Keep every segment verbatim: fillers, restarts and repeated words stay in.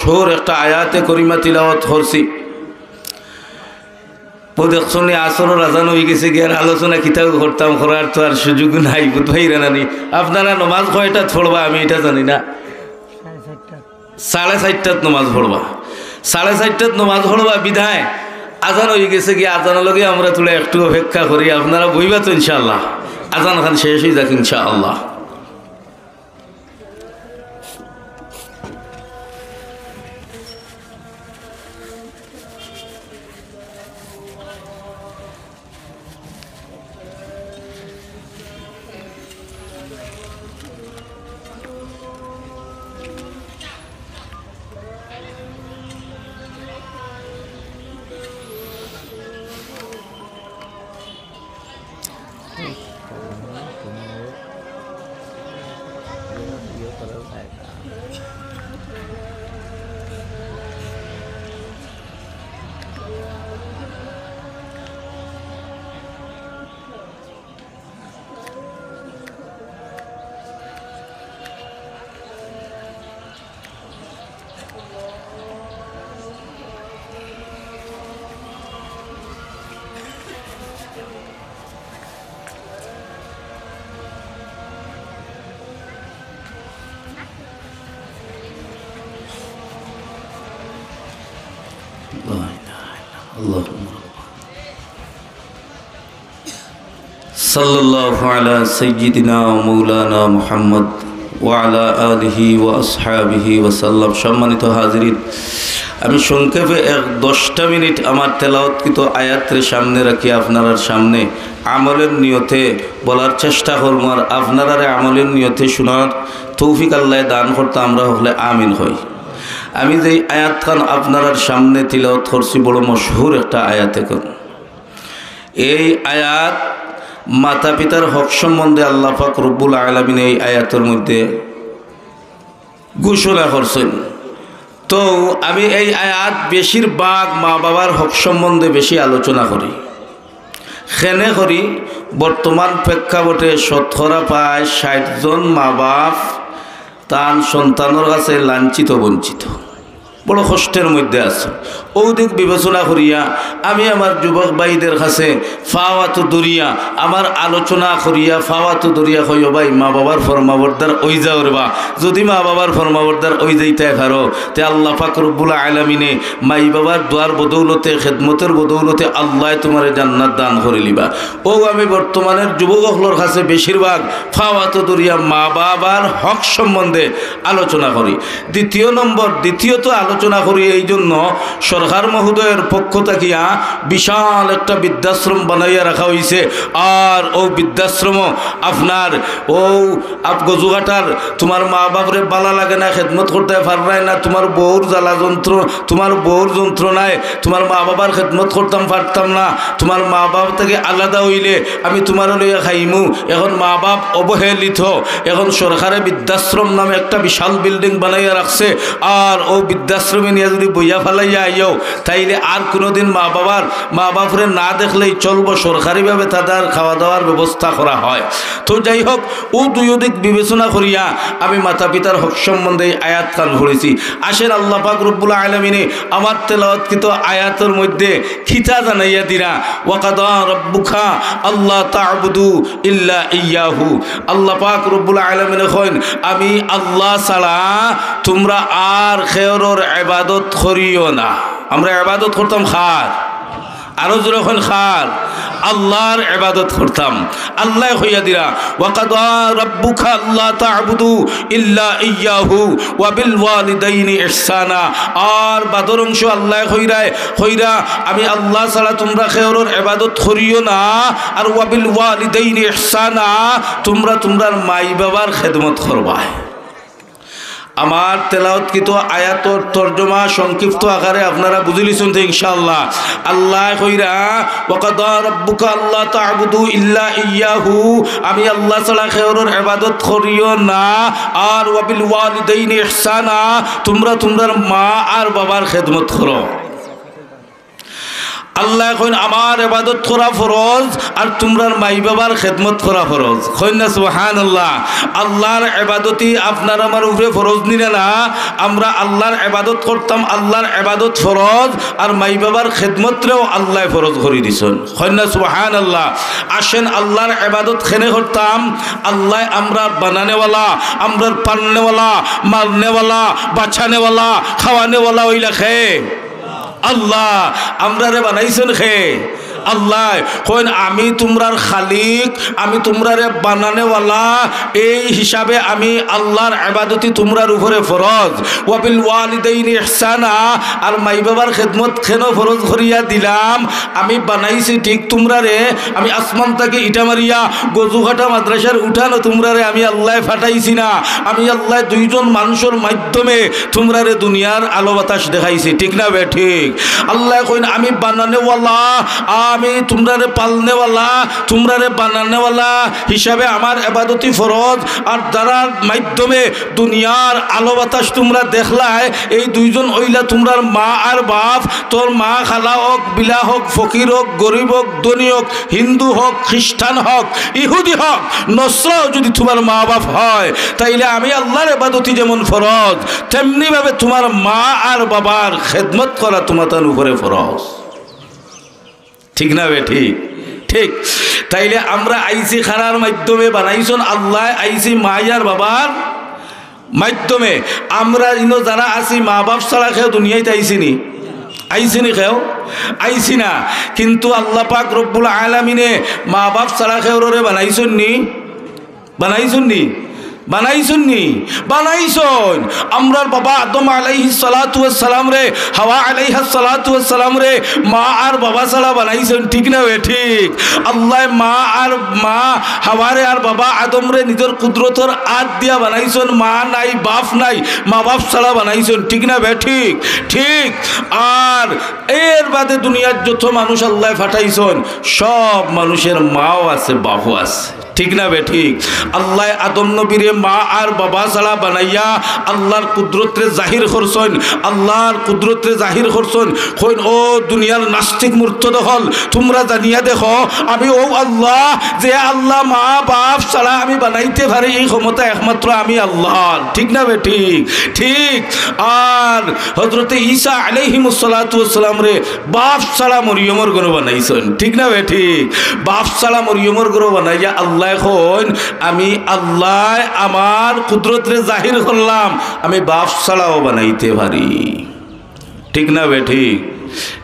মশহুর একটা আয়াতে করিমা তিলাওয়াত করছি। ও দেখছনি, আসরর আজান অইগেছে গিয়া, আর আলোচনা কিতাও করতাম, করার তো আর সুযোগ নাই, বুঝবায়রা নানি? আপনারা নমাজ কয়টাত পড়বা আমি ইটা জানি না। সাড়ে চাইরটাত নমাজ পড়বা, সাড়ে চাইরটাত নমাজ পড়বা, বিধায় আজান অইগেছে গিয়া, আজানর লগে আমরা থুড়া একটু অপেক্ষা করি। আপনারা বইবা তো ইনশাআল্লাহ, আজান খান শেষ অইযাউক ইনশাআল্লাহ। اللهم صلى الله على سيدنا ومولانا محمد وعلى آله وأصحابه وسلم। সম্মানিত হাজিরিন, আমি সংক্ষেপে এক দশটা মিনিট আমার তেলাওয়াতকৃত আয়াতরে সামনে রাখি আপনারার সামনে আমলের নিয়তে বলার চেষ্টা করমু, আর আপনারারে আমলের নিয়তে শোনার তৌফিক আল্লায় দান করতা, আমরা হকলে আমিন কই। আমি যেই আয়াতখান আপনারার সামনে তিলাওয়াত করছি, বড় মশহুর একটা আয়াত। এখন এই আয়াত মাতা পিতার হক সম্বন্ধে আল্লাহ পাক রব্বুল আলামিন এই আয়াতর মধ্যে ঘোষণা করছইন। তো আমি এই আয়াত বেশিরভাগ মা বাবার হক সম্বন্ধে বেশি আলোচনা করি। কেনে করি? বর্তমান প্রেক্ষাপটে শতকরা প্রায় ষাইট জন মা বাপ তান সন্তানর কাছে লাঞ্ছিত বঞ্চিত, বড় কষ্টের মধ্যে আছে। অউ দিক বিবেচনা করিয়া আমি আমার যুবক ভাইদের কাছে পাও আতো ধরিয়া, আমার আলোচনা করিয়া পাও আতো ধরিয়া কই, "ও ভাই, মা বাবার ফরমাবরদার অইযাও রেবা। যুদি মা বাবার ফরমাবরদার অইযাইতায় পারো, তে আল্লাহ পাক রব্বুল আলামিনে মাই বাবার দোয়ার বদৌলতে, খেদমতর বদৌলতে আল্লায় তুমারে জান্নাত দান করিলিবা।" অউ আমি বর্তমানের যুবক অকলর কাছে বেশিরভাগ পাও আতো ধরিয়া মা বাবার হক সম্বন্ধে আলোচনা করি। দ্বিতীয় নম্বর, দ্বিতীয়ত আলোচনা করি এই জন্য, সরকার মহোদয়ের পক্ষ থাকিয়া বিশাল একটা বৃদ্ধাশ্রম বানাইয়া রাখা অইছে। আর অউ বৃদ্ধাশ্রম আপনার অউ আপ গজুঘাটার তুমার মা বাপরে বালা লাগে না, খেদমত করতায় পাররায় না, তুমার বউর জ্বালা যন্ত্র, তুমার বউর যন্ত্রণায় তুমার মা বাবার খেদমত করতাম পারতাম না, তুমার মা বাপ থাকি আলাদা অইলে আমি তুমারে লইয়া খাইমু। এখন মা বাপ অবহেলিত, এখন সরকারে বৃদ্ধাশ্রম নামে একটা বিশাল বিল্ডিং বানাইয়া রাখছে, আর অউ বৃদ্ধাশ্রমে নিয়া যুদি বইয়া ফালাইয়া আইও, তাইলে আর কুনুদিন মা বাবার, মা বাপরে না দেখলেই চলবো, সরকারিভাবে তাদের খাওয়া দাওয়ার ব্যবস্থা করা হয়। তো যাই হোক, অউ দুইও দিক বিবেচনা করিয়া আমি মাতা পিতার হক সম্বন্ধে এই আয়াত খান পড়ছি। আসেন আল্লাহ পাক রব্বুল আলামিনে আমার তেলাওয়াতকৃত আয়াতর মধ্যে কিতা জানাইয়া দিরা, "ওয়া কাদা রাব্বুকা আল্লা তা'বুদু ইল্লা ইয়াহু।" আল্লাহ পাক রব্বুল আলামিনে কইন, "আমি আল্লাহ ছাড়া তুমরা আর কেউরর ইবাদত করিও না।" আমরা ইবাদত করতাম কার? আরো জোরে কইন, কার? আল্লাহর ইবাদত করতাম। আল্লায় কইয়া দিরা, "ওয়া কাদা রাব্বুকা আল্লা তা'বুদু ইল্লা ইয়াহু ওয়া বিল ওয়ালিদাইনি ইহসানা।" আর বাদর অংশ আল্লায় কইরায়, কইরা, "আমি আল্লাহ ছাড়া তুমরা কেউরর ইবাদত করিও না, আর ওয়া বিল ওয়ালিদাইনি ইহসানা, তুমরা তুমরার মাই বাবার খেদমত করবায়।" আমার তেলাওয়াতকৃত আয়াতর তর্জমা সংক্ষিপ্ত আকারে আপনারা বুঝিলিছইন তো ইনশাআল্লাহ। আল্লায় কইরা, "ওয়া কাদা রাব্বুকা আল্লা তা'বুদু ইল্লা ইয়াহু", আমি আল্লাহ ছাড়া কেউরর ইবাদত করিও না, আর "ওয়া বিল ওয়ালিদাইনি ইহসানা", তুমরা তুমরার মা আর বাবার খেদমত করো। আল্লায় কইন, আমার ইবাদত করা ফরজ আর তুমরার মাই বাবার খেদমত করা ফরজ। কইন না সুবহানাল্লাহ। আল্লার ইবাদতি আপনার আমার উপরে ফরজ নি না? আমরা আল্লার ইবাদত করতাম, আল্লার ইবাদত ফরজ, আর মাই বাবার খেদমতরেও আল্লায় ফরজ করি দিছইন। কইন না সুবহানাল্লাহ। আসেন, আল্লার ইবাদত কেনে করতাম? আল্লায় আমরার বানানেওয়ালা, আমরার পালনেওয়ালা, মারনেওয়ালা, বাঁচানেওয়ালা, খাওয়ানেওয়ালা অইলা কে? আল্লাহ। আমরারে বানাইছইন কে? আল্লায়। কইন, আমি তুমরার খালিক, আমি তুমরারে বানানেওয়ালা, এই হিসাবে আমি আল্লার ইবাদতি তুমরার উপরে ফরজ। ওয়াবিল ওয়ালিদাইনি ইহসানা, আর মাই বাবার খেদমত কেনে ফরজ করিয়া দিলাম? আমি বানাইছি ঠিক তুমরারে, আমি আসমান থাকি ইটা মারিয়া গজুকাটা মাদ্রাসার উঠানো তুমরারে আমি আল্লায় ফাটাইছি না। আমি আল্লায় দুইজন মানুষর মাধ্যমে তুমরারে দুনিয়ার আলো বাতাস দেখাইছি, ঠিক না বেঠিক? আল্লায় কইন, আমি বানানেওয়ালা, আমি তুমরারে পালনেওয়ালা, তুমরারে বানানেওয়ালা হিসাবে আমার ইবাদতি ফরজ, আর যারার মাধ্যমে দুনিয়ার আলো বাতাস তুমরা দেখলায়, এই দুইজন অইলা তুমরার মা আর বাপ। তোর মা খালা হউক, বিলা হউক, ফকির হউক, গরিব হউক, ধনী হউক, হিন্দু হউক, খ্রিস্টান হউক, ইহুদি হউক, নসরাও যদি তুমার মা বাপ হয়, তাইলে আমি আল্লার ইবাদতি যেমন ফরজ, তেমনি ভাবে তুমার মা আর বাবার খেদমত করা তুমাতান উপরে ফরজ। ঠিক না বেঠিক? ঠিক। তাইলে আমরা আইছি কারার মাধ্যমে? বানাইছইন আল্লায়, আইছি মাই আর বাবার মাধ্যমে। আমরা ইনো যারা আছি, মা বাপ ছাড়া কেউ দুনিয়াত আইছি নি? আইছি নি কেউ? আইছি না। কিন্তু আল্লাহ পাক রব্বুল আলামিনে মা বাপ ছাড়া কেউরে বানাইছইন নি? বানাইছইন নি? বানাইছইন নি? বানাইছইন। আমরার বাবা আদম আলাইহিস সালাতু ওয়াস সালামরে, হাওয়া আলাইহাস সালাতু ওয়াস সালামরে মা আর বাবা ছাড়া বানাইছইন, ঠিক না বেঠিক? আল্লায় মা আর মা হাওয়ারে আর বাবা আদমরে নিজর কুদরতর আত দিয়া বানাইছইন। মা নাই, বাপ নাই, মা বাপ ছাড়া বানাইছইন, ঠিক না বেঠিক? ঠিক। আর এর বাদে দুনিয়ার যত মানুষ আল্লায় ফাটাইছইন, সব মানুষের মাও আছে, বাপও আছে। ঠিক না বেঠিক? আল্লায় আদম নবীরে মা আর বাবা ছাড়া বানাইয়া আল্লার কুদরতরে জাহির করছইন, আল্লার কুদরতরে জাহির করছইন। কইন, ও দুনিয়ার নাস্তিক মুর্তদ অকল, তুমরা জানিয়া দেখো, আমি অউ আল্লাহ, যে আল্লাহ মা বাপ ছাড়া আমি বানাইতে পারি, এই ক্ষমতা একমাত্র আমি আল্লার। ঠিক না বেঠিক? ঠিক। আর হযরতে ঈসা আলাইহিমুস সালাতু ওয়াস সালামরে বাপ ছাড়া মরিয়মর গর্ভ বানাইছইন, ঠিক না বেঠিক? বাপ ছাড়া মরিয়মর গর্ভ বানাইয়া আল্লায় কইন, আমি আল্লায় আমার কুদরতরে জাহির করলাম, আমি বাপ ছাড়াও বানাইতে পারি। ঠিক না বেঠিক?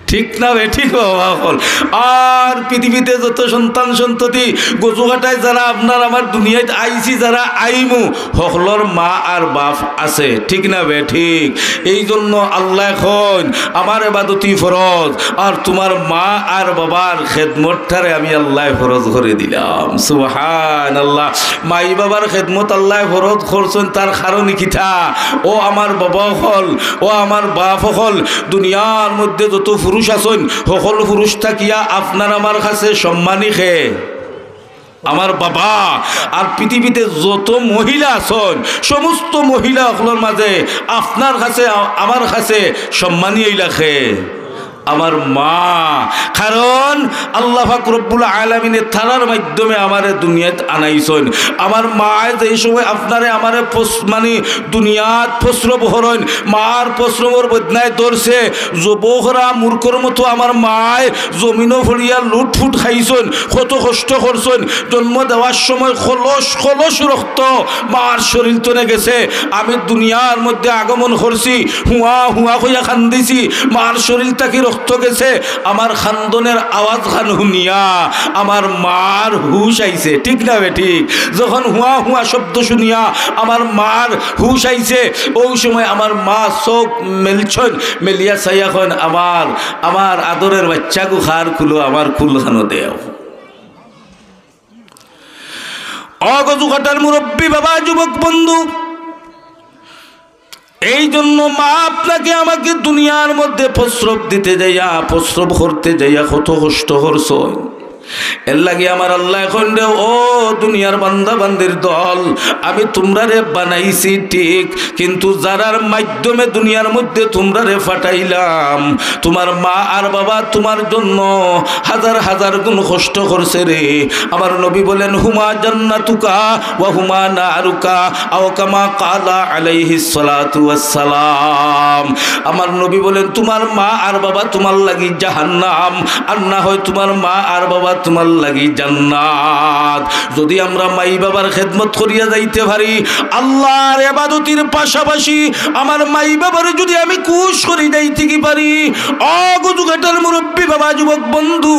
ঠিক না বেঠিক বাবা অকল? আর পৃথিবীতে যত সন্তান সন্ততি, গজু কাটায় যারা আপনার আমার দুনিয়াত আইছি, যারা আইমু, হকলর মা আর বাপ আছে, ঠিক না বেঠিক? এই জন্য আল্লায় কইন, আমার ইবাদতি ফরজ, আর তুমার মা আর বাবার খেদমতটারে আমি আল্লায় ফরজ করি দিলাম। সুবহানাল্লাহ। মাই বাবার খেদমত আল্লায় ফরজ করছইন, তার কারণ কিতা? ও আমার বাবা অকল, ও আমার বাপ অকল, দুনিয়ার মধ্যে যত পুরুষ আছইন, হকল পুরুষ থাকিয়া আপনার আমার কাছে সম্মানী কে? আমার বাবা। আর পৃথিবীতে যত মহিলা আছইন, সমস্ত মহিলা অকলর মাঝে আপনার কাছে, আ-, আমার কাছে সম্মানী অইলা কে? আমার মা। কারণ আল্লাহ পাক রব্বুল আলামিনে তারার মাধ্যমে আমারে দুনিয়াত আনাইছইন। আমার মায় যেই সময় আপনারে আমারে পস-, মানে দুনিয়াত প্রসব করইন, মার প্রসবর বেদনায় ধরছে, জবো করা মুরগর মতো আমার মায় জমিনো পড়িয়া লুটফুট খাইছইন, কত কষ্ট করছইন। জন্ম দেওয়ার সময় কলস কলস রক্ত মার শরীর তনে গেছে। আমি দুনিয়ার মধ্যে আগমন করছি, হুয়া হুয়া কইয়া কান্দিছি, মার শরীর থাকি রক্ত গেছে। আমার কান্দনের আওয়াজ খান হুনিয়া আমার মার হুশ আইছে, ঠিক না বেঠিক? যখন হুয়া হুয়া শব্দ শুনিয়া আমার মার হুশ আইছে, অউ সময় আমার মা চউখ মেলছইন, মেলিয়া চাইয়া কইন, আমার, আমার আদরের বাচ্চাগু কার কুলো, আমার কুল খানো দেও। ও গজু কাটার মুরব্বী বাবা, যুবক বন্ধু, এই জন্য মা আপনাকে আমাকে দুনিয়ার মধ্যে প্রসব দিতে যাইয়া, প্রসব করতে যাইয়া কত কষ্ট করছইন। এর লাগি আমার আল্লায় কইন রে, ও দুনিয়ার বান্দা বান্দির দল, আমি তুমরারে বানাইছি ঠিক, কিন্তু যারার মাধ্যমে দুনিয়ার মধ্যে তুমরারে পাঠাইলাম, তুমার মা আর বাবা তুমার জন্য হাজার হাজার গুণ কষ্ট করছে রে। আমার নবী বলেন, "হুমা জান্নাতুকা ওয়া হুমা নারুকা", আও কামা কালা আলাইহিস সালাতু ওয়াস সালাম। আমার নবী বলেন, "তুমার মা আর বাবা তুমার লাগি জাহান্নাম, আর না হয় তুমার মা আর বাবা তুমার লাগি জান্নাত।" যদি আমরা মাই বাবার খেদমত করিয়া যাইতে পারি, আল্লাহর ইবাদতির পাশাপাশি আমার মাই বাবারে যদি আমি খুশ করি যাইতে কি পারি, ও গজুঘাটার মুরব্বী বাবা, যুবক বন্ধু,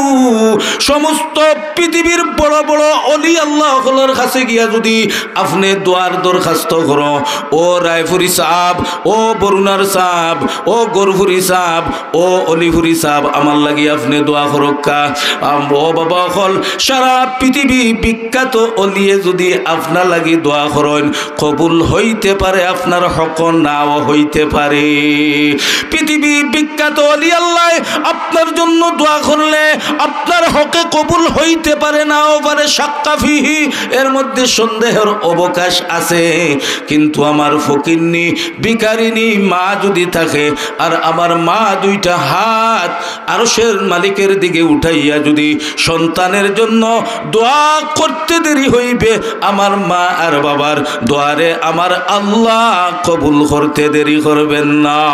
সমস্ত পৃথিবীর বড় বড় অলি আল্লাহ অকলর কাছে গিয়া যদি আপনে দোয়ার দরখাস্ত করো, ও রায়পুরি সাব, ও বরুণার সাব, ও গরপুরি সাব, ও অলিপুরি সাব, আমার লাগি আপনে দোয়া করউক্কা। আম, ও বাবা অকল, সারা পৃথিবী বিখ্যাত অলিয়ে যদি আপনার লাগি দোয়া করইন, কবুল হইতে পারে, আপনার হক নাও হইতে পারে। পৃথিবী বিখ্যাত অলি আল্লাহ আপনার জন্য দোয়া করলে আপনার হকে কবুল হইতে পারে, নাও পারে, শাক্কা ফিহি, এর মধ্যে সন্দেহের অবকাশ আছে। কিন্তু আমার ফকিন্নি, ভিখারিনী মা যদি থাকে, আর আমার মা দুইটা হাত আরশের মালিকের দিকে উঠাইয়া যদি সন্তানের জন্য দোয়া করতে দেরি হইবে, আমার মা আর বাবার দোয়ারে আমার আল্লাহ কবুল করতে দেরি করবেন না।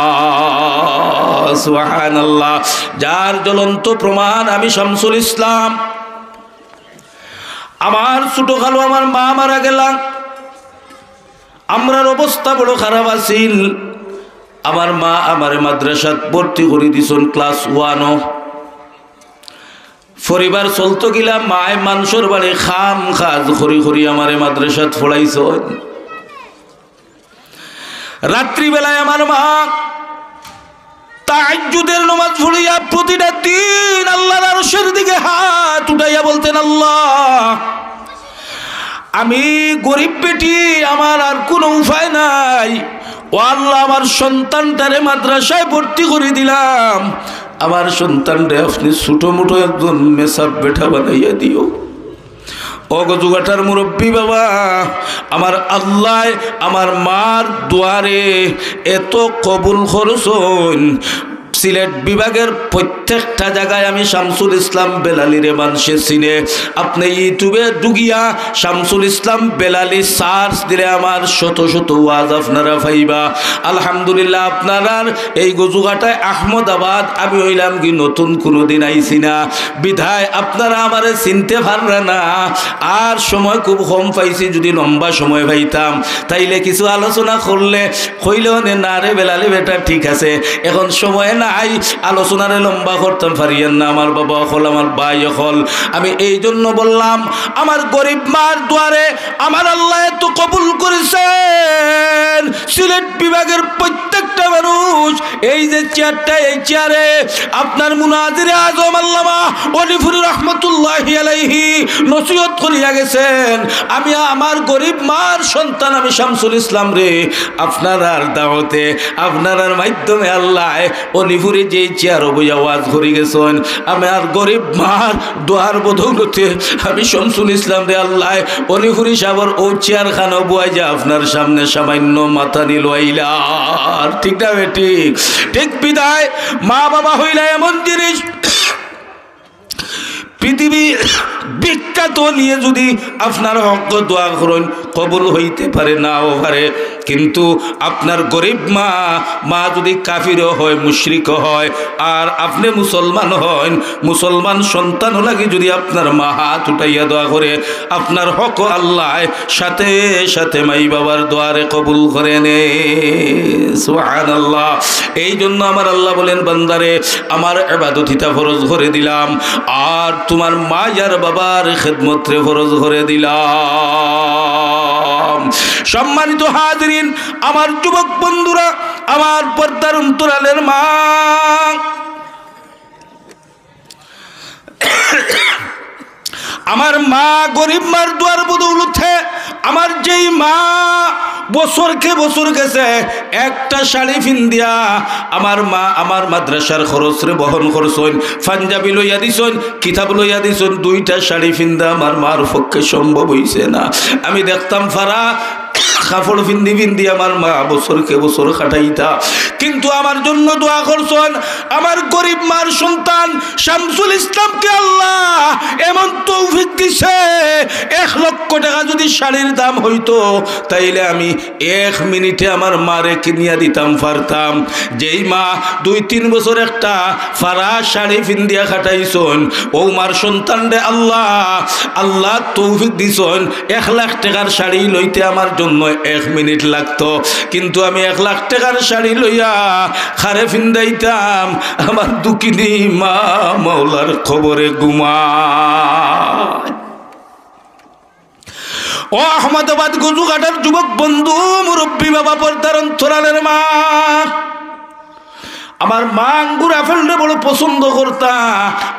সুবহানাল্লাহ। যার জ্বলন্ত প্রমাণ আমি শামসুল ইসলাম। আমার ছোট খালু, আমার মা মারা গেলা, আমরার অবস্থা বড় খারাপ আছিল। আমার মা আমারে মাদ্রাসাত ভর্তি করি দিছইন ক্লাস ওয়ানো। পরিবার চলতো কিলা, মায় মানষর বাড়ি কাম কাজ করি করি আমারে মাদ্রাসাত পড়াইছইন। রাত্রিবেলায় আমার মা তাহাজ্জুদের নামাজ পড়িয়া প্রতিটা দিন আল্লাহর আরশের দিকে হাত উঠাইয়া বলতেন, "আল্লাহ, আমি গরিব বেটি, আমার আর কোনো উপায় নাই। ও আল্লাহ, আমার সন্তানটারে মাদ্রাসায় ভর্তি করি দিলাম, আমার সন্তানরে আপনে ছোট মোটো একজন মেসাব বেটা বানাইয়া দিও।" ও গজুঘাটার মুরব্বী বাবা, আমার আল্লায় আমার মার দোয়ারে এত কবুল করছইন। সিলেট বিভাগের প্রত্যেকটা জাগায় আমি শামসুল ইসলাম বেলালিরে মানষে চিনে। আপনে YouTube-এ ঢুকিয়া শামসুল ইসলাম বেলালি search দিলে আমার শত শত ওয়াজ আপনারা পাইবা। আলহামদুলিল্লাহ, আপনারার এই গজুঘাটায় আহমদাবাদ, আমি অইলাম কি নতুন, কুনুদিন আইছি না, বিধায় আপনারা আমারে চিনতে পাররা না। আর সময় খুব কম পাইছি, যদি লম্বা সময় পাইতাম তাইলে কিছু আলোচনা করলে কইলে অনে, "না রে বেলালি বেটা, ঠিক আছে, এখন সময় নাই, আলোচনারে লম্বা করতাম পারিয়ার না।" আমার বাবা অকল, আমার ভাই অকল, আমি এই জন্য বললাম, আমার গরিব মার দোয়ারে আমার আল্লায় তো কবুল করছইন। সিলেট বিভাগের প্রত্যেকটা মানুষ, এই যে চেয়ারটা, এই চেয়ারে আপনার মুনাজিরে আজম আল্লামা অলিপুরি রহমতুল্লাহি আলাইহি নসিহত করিয়া গেছইন। আমি আমার গরিব মার সন্তান, আমি শামসুল ইসলামরে আপনারার দাওয়াতে, আপনারার মাধ্যমে আল্লায় অলিপুরি যে চেয়ারো বইয়া ওয়াজ করি গেছইন, আমার গরিব মার দোয়ার বদৌলতে আমি শামসুল ইসলামরে আল্লায় অলিপুরি সাবর অউ চেয়ারখানো বওয়াইয়া আপনার সামনে সামান্য মাতানি লইলাম। ঠিক না বেঠিক? ঠিক। বিধায় মা বাবা অইলা এমন জিনিস, পৃথিবী বিখ্যাত অলিয়ে যদি আপনার হক দোয়া করইন, কবুল হইতে পারে, নাও পারে, কিন্তু আপনার গরিব মা, মা যদি কাফিরও হয়, মুশরিকও হয়, আর আপনে মুসলমান হইন, মুসলমান সন্তানও লাগি যদি আপনার মা হাত উঠাইয়া দোয়া করে, আপনার হক আল্লায় সাথে সাথে মাই বাবার দোয়ারে কবুল করে নে। সুবহানাল্লাহ। এই জন্য আমার আল্লাহ বলেন, "বান্দারে, আমার ইবাদত ইতা ফরজ করে দিলাম, আর তুমার মা আর বাবার খেদমতরে ফরজ করে দিলাম।" সম্মানিত হাজিরিন, আমার যুবক বন্ধুরা, আমার পর্দার অন্তরালের মা, আমার মা, গরিব মার দোয়ার বদৌলতে আমার যেই মা বছরকে বছর গেছে একটা শাড়ি ফিন্দিয়া আমার মা আমার মাদ্রাসার খরচরে বহন করছইন, পাঞ্জাবি লইয়া দিছইন, কিতাব লইয়া দিছইন, দুইটা শাড়ি ফিন্দা আমার মার পক্ষে সম্ভব অইছে না। আমি দেখতাম ফারা কাপড় ফিন্দি ফিন্দি আমার মা বছরকে বছর কাটাইতা, কিন্তু আমার জন্য দোয়া করছইন। আমার গরিব মার সন্তান শামসুল ইসলামকে আল্লাহ এমন তৌফিক দিছে, এক লক্ষ টাকা যদি শাড়ির দাম হইতো, তাইলে আমি এক মিনিটে আমার মারে কিনিয়া দিতাম পারতাম। যেই মা দুই তিন বছর একটা ফারা শাড়ি ফিন্দিয়া কাটাইছইন, ও মার সন্তানরে আল্লাহ, আল্লাহ তৌফিক দিছইন, এক লাখ টাকার শাড়ি লইতে আমার জন্য এক মিনিট লাগতো, কিন্তু আমি এক লাখ টাকার শাড়ি লইয়া কারে ফিন্দাইতাম? আমার দুঃখিনী মা মাওলার কবরে ঘুমায়। ও আহমদাবাদ গজুঘাটার যুবক বন্ধু, মুরব্বী বাবা, পর্দার অন্তরালের মা, আমার মা আঙ্গুর আপেলরে বড় পছন্দ করতা,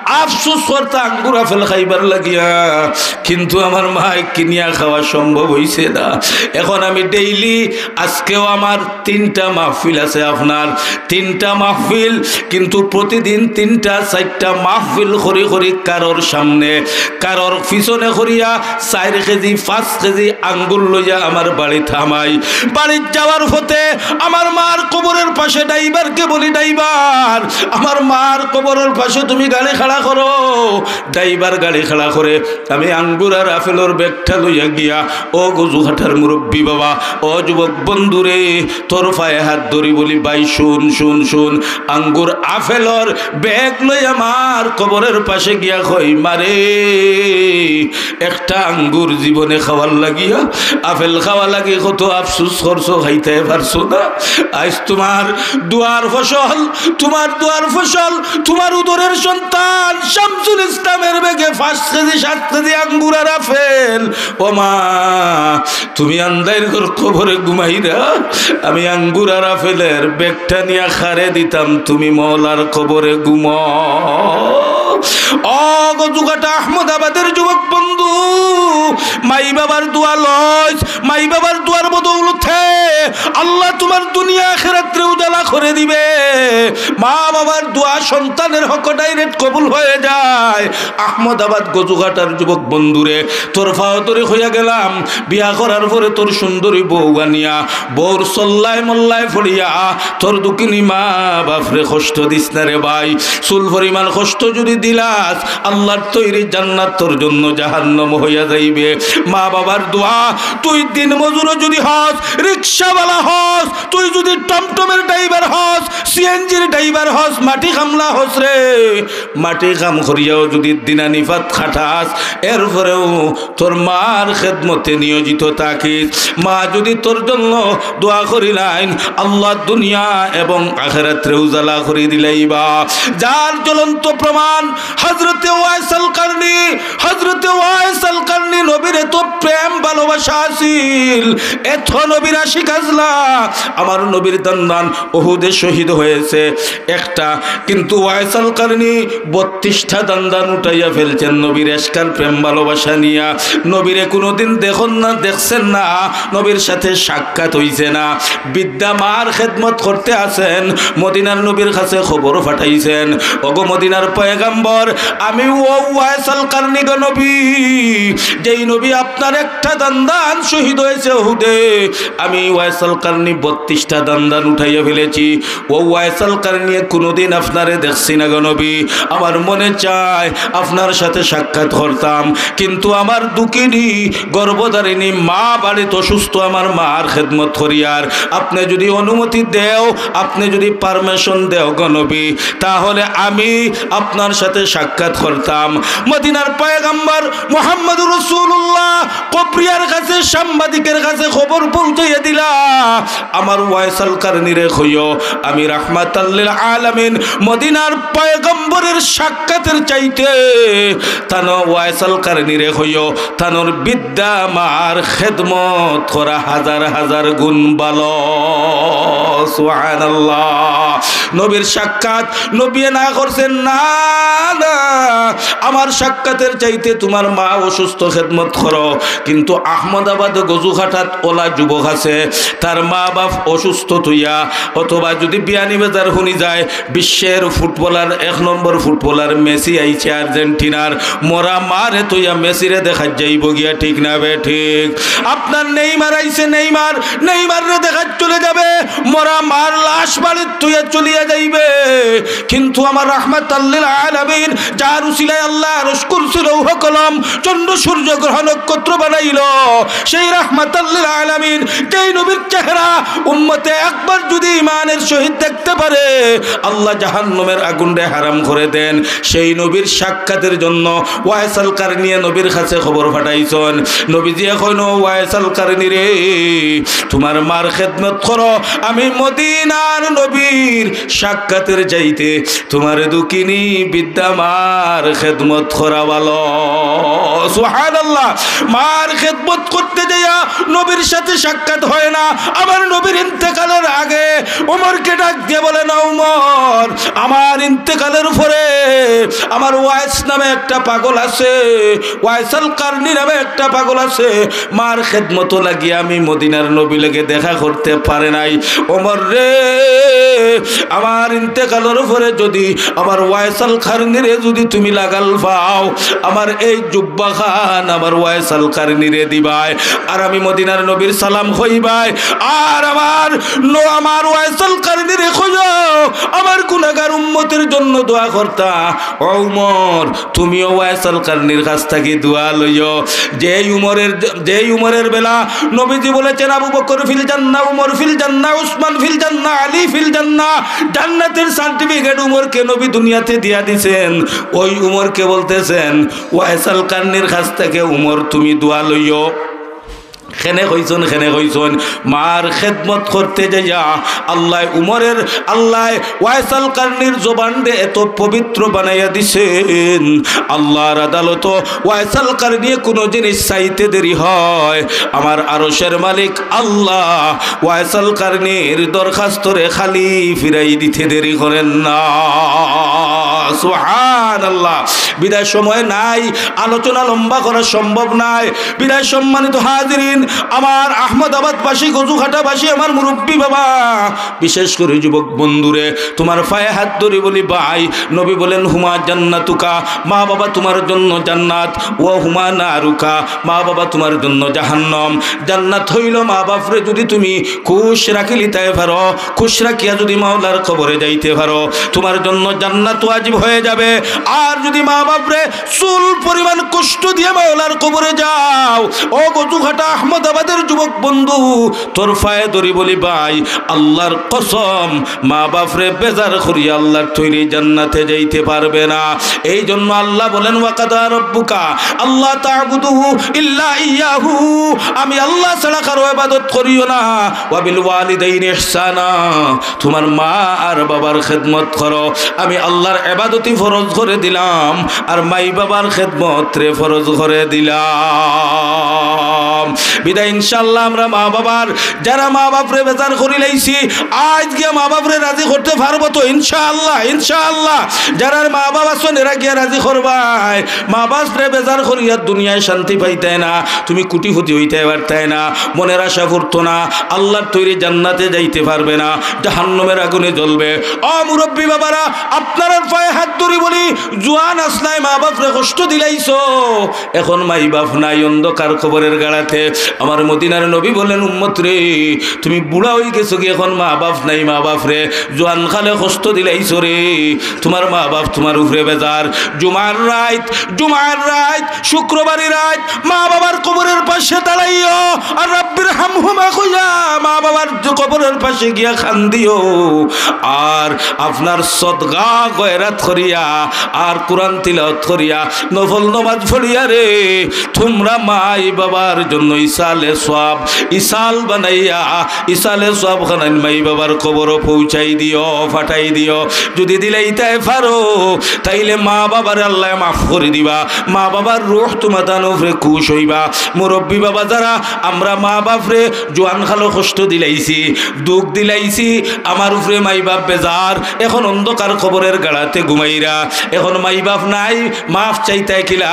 আফসোস করতা আঙ্গুর আপেল খাইবার লাগিয়া, কিন্তু আমার মায় কিনিয়া খাওয়া সম্ভব অইছে না। এখন আমি ডেইলি, আজকেও আমার তিনটা মাহফিল আছে আপনার, তিনটা মাহফিল, কিন্তু প্রতিদিন তিনটা চাইরটা মাহফিল করি করি কারোর সামনে, কারোর পিছনে করিয়া চাইর কেজি, পাঁচ কেজি আঙ্গুর লইয়া আমার বাড়িত হামাই। বাড়িত যাওয়ার পথে আমার মার কবরের পাশে ড্রাইভারকে বলি, "ড্রাইভার, আমার মার কবরের পাশে তুমি গাড়ি খাড়া করো।" ড্রাইভার গাড়ি খাড়া করে, আমি আঙ্গুর আর আপেলর ব্যাগটা লইয়া গিয়া, ও গজুঘাটার মুরব্বী বাবা, ও যুবক বন্ধুরে, তোর পায়ে হাত ধরি বলি, "ভাই, শুন, শুন, শুন।" আঙ্গুর আপেলর ব্যাগ লইয়া মার কবরের পাশে গিয়া কই, "মারে, একটা আঙ্গুর জীবনে খাওয়ার লাগিয়া, আপেল খাওয়া লাগি কত আফসোস করছো, খাইতে পারছো না। আইজ তোমার দোয়ার ফসল, তোমার দোয়ার ফসল, তোমার উদরের সন্তান শামসুল ইসলামের ব্যাগে পাঁচ কেজি, সাত কেজি আঙ্গুর আর আপেল। ও মা, তুমি আন্দাইর ঘর কবরে ঘুমাইরা, আমি আঙ্গুর আর আপেলের ব্যাগটা নিয়া কারে দিতাম, তুমি মওলার কবরে ঘুমাও।" ও গজুঘাটা আহমদাবাদের যুবক বন্ধু, মাই বাবার দোয়া লইস, মাই বাবার দোয়ার বদৌলতে আল্লাহ তোমার দুনিয়া আখেরাতরে উজালা করে দিবে। মা বাবার দোয়া সন্তানের হক ডাইরেক্ট কবুল হয়ে যায়। আহমদাবাদ গজুঘাটার যুবক বন্ধুরে, তোর পাও ধরি কইয়া গেলাম, বিয়া করার পরে তোর সুন্দরী বউ আনিয়া বউর সল্লায় মল্লায় পড়িয়া তোর দুঃখিনী মা বাপরে কষ্ট দিস না রে ভাই। চুল পরিমাণ কষ্ট যদি দিলাস, আল্লাহর তৈরি জান্নাত তোর জন্য জাহান্নাম হইয়া যাইবে। মা বাবার দোয়া, তুই দিন মজুরও যদি হস, রিক্সাওয়ালা হস, তুই যদি টমটমের ড্রাইভার হস, সিএনজির ড্রাইভার হস, মাটি কামলা হস রে, মাটি কাম করিয়াও যদি দিনানিপাত খাটাস, এরপরেও তোর মার খেদমতে নিয়োজিত থাকিস, মা যদি তোর জন্য দোয়া করিলাইন, আল্লাহ দুনিয়া এবং আখেরাতরে উজালা করি দিলাইবা। যার জ্বলন্ত প্রমাণ হযরতে ওয়াইস আল কারনী। হযরতে ওয়াইস আল কারনী নবীর এত প্রেম ভালোবাসা আছিল, এত নবীর আশিক আছলা। আমার নবীর দান্দান উহুদে শহীদ হয়েছে একটা, কিন্তু ওয়াইস আল কারনী বত্রিশটা দান্দান উঠাইয়া ফেলছেন নবীর এশকার প্রেম ভালোবাসা নিয়া। নবীরে কোনোদিন দেখুন না, দেখছেন না, নবীর সাথে সাক্ষাৎ হইছে না। বৃদ্ধা মার খেদমত করতে আছেন, মদিনার নবীর কাছে খবর পাঠাইছেন, "ওগো মদিনার পয়গাম্বর, আমি ও ওয়াইস আল কারনী গো নবী, যেই নবী আপনার একটা দান্দান শহীদ হয়েছে উহুদে, আমি ওয়াইস আল কারনী বত্রিশটা দান্দান উঠাইয়া ফেলেছি। ও ওয়াইস আল কারনী, কোনোদিন আপনারে দেখছি না গো নবী, আমার মনে চায় আপনার সাথে সাক্ষাৎ করতাম, কিন্তু আমার দুঃখিনী গর্ভধারিণী মা বাড়িত অসুস্থ, আমার মার খেদমত করিয়ার, আপনি যদি অনুমতি দেও, আপনি যদি পারমিশন দেও গো নবী, তাহলে আমি আপনার সাথে সাক্ষাৎ করতাম।" মদিনার পয়গাম্বর মুহাম্মদুর রাসূলুল্লাহ কবরিয়ার কাছে, সাংবাদিকের কাছে খবর পৌঁছাইয়া দিলা, "আমার ওয়াইস আল কারনীরে কইও, আমি রাহমাতাল লিল আলামিন মদিনার পয়গম্বরের সাক্ষাতের চাইতে তানো ওয়াইস আল কারনীরে কইও, তানোর বৃদ্ধা মার খেদমত করা হাজার হাজার গুণ ভালো।" সুবহানাল্লাহ। নবীর সাক্ষাৎ, নবীয়ে না করছেন, "না, না, আমার সাক্ষাতের চাইতে তোমার মা অসুস্থ, খেদমত করো।" কিন্তু আহমদাবাদ গজুঘাটাত ওলা যুবক আছে, তার মা বাপ অসুস্থ থইয়া, অথবা যদি বিয়ানীবাজার হুনি যায়, বিশ্বের ফুটবলার, এক নম্বর ফুটবলার মেসি আইছে আর্জেন্টিনার, মরা মারে থইয়া মেসিরে দেখাত যাইবো গিয়া, ঠিক না বে ঠিক? আপনার নেইমার আইছে, নেইমার, নেইমাররে দেখাত চলে যাবে, মরা মার লাশ বাড়িত থইয়া চলিয়া যাইবে। কিন্তু আমার রাহমাতাল লিল আলামিন, যার উসিলায় আল্লাহ আরশ, কুরসি, লৌহ কলম, চন্দ্র সূর্য গ্রহ নক্ষত্র বানাইল, সেই রাহমাতাল লিল আলামিন, যেই নবীর চেহারা উম্মতে একবার যদি ইমানের সহিত দেখতে পারে, আল্লাহ জাহান্নামের আগুনরে হারাম করে দেন। সেই নবীর সাক্ষাতের জন্য ওয়াইস আল কারনিয়ে নবীর কাছে খবর পাঠাইছন। নবীজিয়ে কইন, "ওয়াইস আল কারনি রে, তোমার মার খেদমত করো, আমি মদিনার নবীর সাক্ষাতের চাইতে তোমার দুঃখিনী বৃদ্ধা মার খেদমত করা ভালো।" সুবহানাল্লাহ। মার খেদমত করতে যাইয়া নবীর সাথে সাক্ষাৎ হয় না। আমার নবীর ইন্তেকালের আগে উমরকে ডাক দিয়ে বলেন, "ও উমর, আমার ইন্তেকালের পরে আমার ওয়াইস নামে একটা পাগল আছে, ওয়াইস আল কারনি নামে একটা পাগল আছে, মার খেদমত লাগিয়া আমি মদিনার নবী লগে দেখা করতে পারে নাই। ওমর রে, আমার ইন্তেকালের পরে যদি আমার ওয়াইস আল কারনিরে যদি তুমি লাগাল পাও, আমার এই জুব্বা খান আমার ওয়াইস আল কারনিরে দিবায়, আর আমি মদিনার নবীর সালাম কইবায়, আর আমার ন-, আমার ওয়াইস আল কারনিরে কইও আমার গুনাহগার উম্মতের জন্য দোয়া করতা।" ও উমর, তুমিও ওয়াইস আল কারনির কাছ থাকি দোয়া লইও। যেই উমরের, যেই উমরের বেলা নবীজি বলেছেন, "আবু বকর ফিল জান্নাহ, উমর ফিল জান্নাহ, উসমান ফিল জান্নাহ, আলী ফিল জান্নাহ, জান্নাতের সার্টিফিকেট উমরকে নবী দুনিয়াতে দিয়া দিছেন।" ওই উমরকে বলতেছেন, "ওয়াইস আল কারনির কাছ থেকে উমর তুমি দোয়া লইও।" কেনে কইছন, কেনে কইছন? মার খেদমত করতে যাইয়া আল্লায় উমরের, আল্লায় ওয়াইস আল কারনির জবানরে এত পবিত্র বানাইয়া দিছেন। আল্লাহর আদালতো ওয়াইস আল কারনিয়ে কোনো জিনিস চাইতে দেরি হয়, আমার আরশের মালিক আল্লাহ ওয়াইস আল কারনির দরখাস্তরে খালি ফিরাই দিতে দেরি করেন না। সুবহানাল্লাহ। বিদায় সময় নাই, আলোচনা লম্বা করা সম্ভব নাই। বিদায় সম্মানিত হাজিরিন, আমার আহমদাবাদবাসী, গজুঘাটাবাসী, আমার মুরব্বী বাবা, বিশেষ করে যুবক বন্ধুরে, তোমার পায়ে হাত ধরি বলি, ভাই, নবী বলেন, "হুমা জান্নাতুকা", মা বাবা তোমার জন্য জান্নাত, "ওয়া হুমা নারুকা", মা বাবা তোমার জন্য জাহান্নাম। জান্নাত হইল মা বাপরে যদি তুমি খুশ রাখিলিতায় পারো, খুশ রাখিয়া যদি মাওলার কবরে যাইতে পারো, তোমার জন্য জান্নাত ওয়াজিব হয়ে যাবে। আর যদি মা বাপরে চুল পরিমাণ কষ্ট দিয়ে মাওলার কবরে যাও, ও গজুঘাটা আহমদাবাদের যুবক বন্ধু, তোর পায়ে ধরি বলি ভাই, আল্লাহর কসম, মা বাপরে বেজার করিয়া আল্লাহর তৈরি জান্নাতে যাইতে পারবে না। এই জন্য আল্লাহ বলেন, "ওয়া কাদা রব্বুকা আল্লা তা'বুদু ইল্লা ইয়াহু", আমি আল্লাহ ছাড়া কারো ইবাদত করিও না। "ওয়া বিল ওয়ালিদাইনি ইহসানা", তোমার মা আর বাবার খেদমত করো। আমি আল্লাহর ইবাদতি ফরজ করে দিলাম, আর মাই বাবার খেদমতরে ফরজ করে দিলাম। বিদায় ইনশাআল্লাহ আমরা মা বাবার, যারা মা বাপরে বেজার করিলাইছি, আইজ গিয়া মা বাপরে রাজি করতে পারবো তো? ইনশাআল্লাহ, ইনশাআল্লাহ। যারার মা বাপ আছইন, এরা গিয়া রাজি করবায়। মা বাপরে বেজার করিয়া দুনিয়ায় শান্তি পাইতায় না, তুমি কোটিপতি হইতায় পারতায় না, মনের আশা ফুরতো না, আল্লাহর তৈরি জান্নাতে যাইতে পারবে না, জাহান্নামের আগুনে জ্বলবে। ও মুরব্বী বাবারা, আপনারার পায়ে হাত ধরি বলি, জুয়ান আছলায় মা বাপরে কষ্ট দিলাইছো, এখন মাই বাপ নাই, অন্ধকার কবরের গাড়াতে। আমার মদিনার নবী বলেন, "উম্মত রে, তুমি বুড়া হই গেছো কি, এখন মা বাপ নাই, মা বাপরে জুয়ান কালে কষ্ট দিলাইছো রে, তোমার মা বাপ তোমার উপরে বেজার।" জুমার রাইত, জুমার রাইত, শুক্রবারই রাইত, মা বাবার কবরের পাশে দাঁড়াইও, আর "রাব্বির হামহুমা" কইয়া মা বাবার কবরের পাশে গিয়া কান্দিও। আর আপনার সদকা গয়রাত করিয়া, আর কোরআন তিলাওয়াত করিয়া, নফল নামাজ পড়িয়া রে, তোমরা মাই বাবার জন্য ইসালে সওয়াব, ইসাল বানাইয়া, ইসালে সওয়াব খানাইন মাই বাবার কবরো পৌঁছাই দিও, ফাটাই দিও। যুদি দিলাইতায় পারো, তাইলে মা বাবারে আল্লায় মাফ করি দিবা, মা বাবার রুহ তুমাতান উপরে খুশ অইবা। মুরব্বি বাবা যারা, আমরা মা বাপরে জোয়ান খালো কষ্ট দিলাইছি, দুখ দিলাইছি, আমার উপরে মাই বাপ বেজার, এখন অন্ধকার কবরের গাড়াতে ঘুমাইরা, এখন মাই বাপ নাই, মাফ চাইতায় কিলা?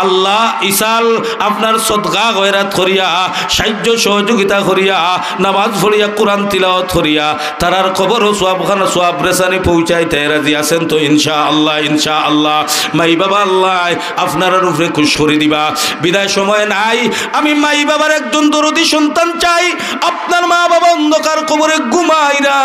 আল্লাহ ইসাল আপনার সদকা গয়রাত করিয়া, সাহায্য সহযোগিতা করিয়া, নামাজ পড়িয়া, কোরআন তিলাওয়াত করিয়া, তারার কবরো সওয়াব খানা, সওয়াব রেসানি পৌঁছাইতায় রাজি আছেন তো? ইনশাআল্লাহ, ইনশাআল্লাহ। মাই বাবা আল্লায় আপনারার উপরে খুশ করি দিবা। বিদায় সময় নাই, আমি মাই বাবার একজন দরদি সন্তান চাই। আপনার মা বাবা অন্ধকার কবরে ঘুমাইরা,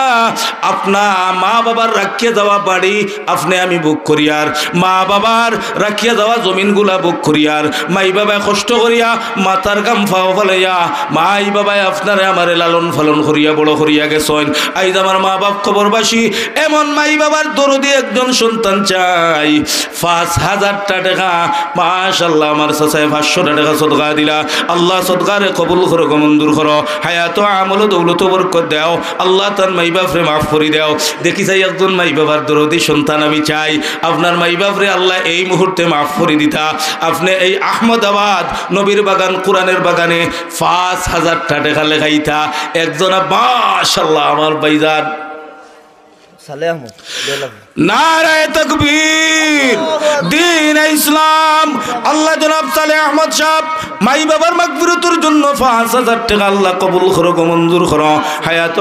আপনার মা বাবার রাখিয়া যাওয়া বাড়ি আপনে আমি ভোগ করিয়ার, মা বাবার রাখিয়া যাওয়া জমিনগুলা ভোগ করিয়ার, মাই বাবায় কষ্ট করিয়া মাথার ঘাম পাও ফালাইয়া, মাই বাবায় আপনারে আমারে লালন পালন করিয়া বড় করিয়া গেছইন। আইজ আমার মা বাপ কবরবাসী, এমন মাই বাবার দরদি একজন সন্তান চাই। পাঁচ হাজারটা টেকা, মাশাআল্লাহ, আমার চাচায় পাঁচশোটা টেকা সদকা দিলা। আল্লাহ সদকারে কবুল করো গো, মঞ্জুর করো। হায়াত ও আমল ও দৌলত বরকত দেও। আল্লাহ তান মাই বাপরে মাফ করি দেও। দেখি চাই একজন মাই বাবার দরদি সন্তান আমি চাই। আপনার মাই বাপরে আল্লায় এই মুহূর্তে মাফ করি দিতা। আপনে এই আহমদাবাদ নবীর বাগান, কোরআনের বাগানে পাঁচ হাজারটা টেকা লেখাইতা। একজনা, মাশাআল্লাহ, আমার ভাইজান সালে আহমদ, বেলাম। নারায়ে তাকবীর, দ্বীনে ইসলাম। আল্লাহ জনাব সালে আহমদ সাহেব মাই বাবার মাগফিরাতর জন্য পাঁচ হাজার টেকা আল্লাহ কবুল করো গো, মঞ্জুর করো। হায়াত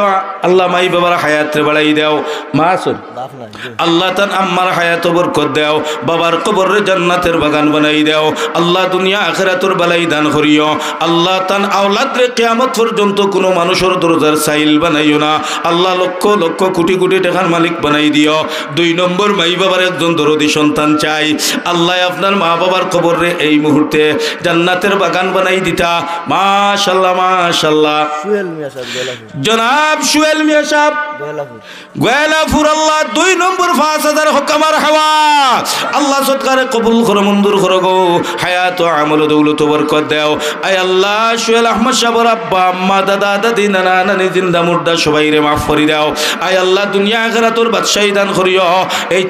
আল্লাহ মাই বাবার হায়াতরে বাড়াই দেও। মা আছইন? বাপ নাই, জি। আল্লাহ তান আম্মার হায়াতো বরকত দেও, বাবার কবররে জান্নাতের বাগান বানাই দেও। আল্লাহ দুনিয়া আখিরাতর বালাই দান করিও। আল্লাহ তান আওলাদরে কিয়ামত পর্যন্ত কুনু মানুষর দরজার সাইল বানাইও না। আল্লাহ লক্ষ লক্ষ কোটি কোটি টেকার মালিক বানাই দিও। দুই নম্বর, মাই বাবার একজন দরদি সন্তান চাই। আল্লায় আপনার মা বাবার কবররে এই মুহূর্তে জান্নাতের বাগান বানাই দিতা। মাশাআল্লাহ, মাশাআল্লাহ। সুহেল মিয়া সাহেব, গয়লাপুর। জনাব সুহেল মিয়া সাহেব। গয়লাপুর। গয়লাপুর, আল্লাহ দুই নম্বর পাঁচ হাজার হক আমার হাওয়া। আল্লাহ সদকারে কবুল করো, মঞ্জুর করো গো। হায়াত ও আমল ও দৌলত বরকত দেও। আয় আল্লাহ, সুহেল আহমদ সাহেবর আব্বা, আম্মা, দাদা, দাদি, নানা, নানি, জিন্দা, মুর্দা সবাইরে মাফ করি দেও। আয় আল্লাহ, দুনিয়া আখিরাতর বাদশাহী দান করিও। এই